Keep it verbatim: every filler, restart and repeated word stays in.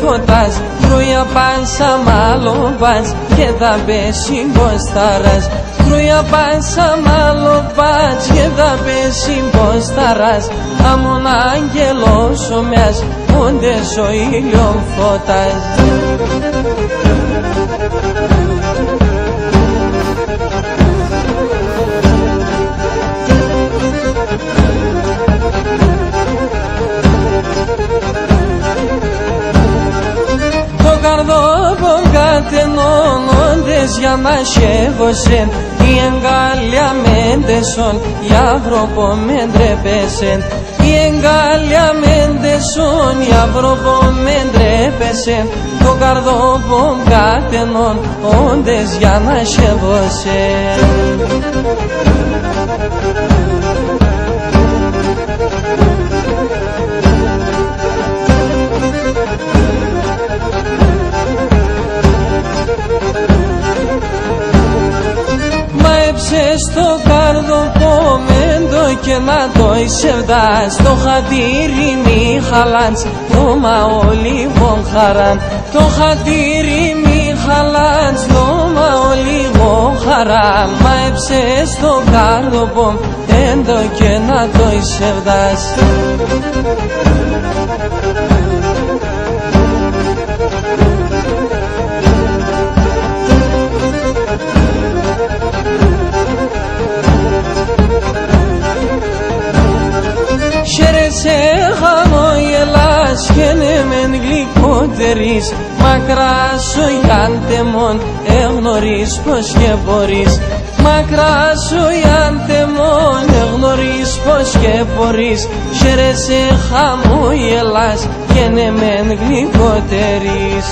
Φώτας, κρούει απάν' σα μ' άλλο πα τ' και θα πέσ'ν' πως θα ρας'. Κρούει απάν' σα μ' άλλο πα τ' και θα πέσ'ν' πως θα ρας'. Άμον αγγελός σώμιας, όντε σο ήλιον φώτας. Το καρδόπον κατενών, όντε σ' γιανά σ' εβωσέν'. Η εγκάλια μ' έντεσον, η αυροπόν μ' εντρέπεσεν. Η εγκάλια μ' έντεσον, η αυροπόν μ' εντρέπεσεν. Το καρδόπον κατενών, όντε σ' γιανά σ' εβωσέν'. Μάεψες το καρδοπόν μ' έντο και να το εισεβδάς. Το χατήρι μη χαλάντς, δώμα ολίγον χαράν'. Το χατήρι μη χαλάντς, δώμα ολίγον χαράν'. Μάεψες το καρδοπόν μ' έντο και να το εισεβδάς. Χαίρεσαι, χαμογελάς και ναι μεν γλυκοτερείς. Μακρά σο γιάντεμον εγνωρίζ' πως και μπορείς. Μακρά σο γιάντεμον εγνωρίζ' πως και μπορείς. Χαίρεσαι, χαμογελάς και ναι μεν γλυκοτερείς.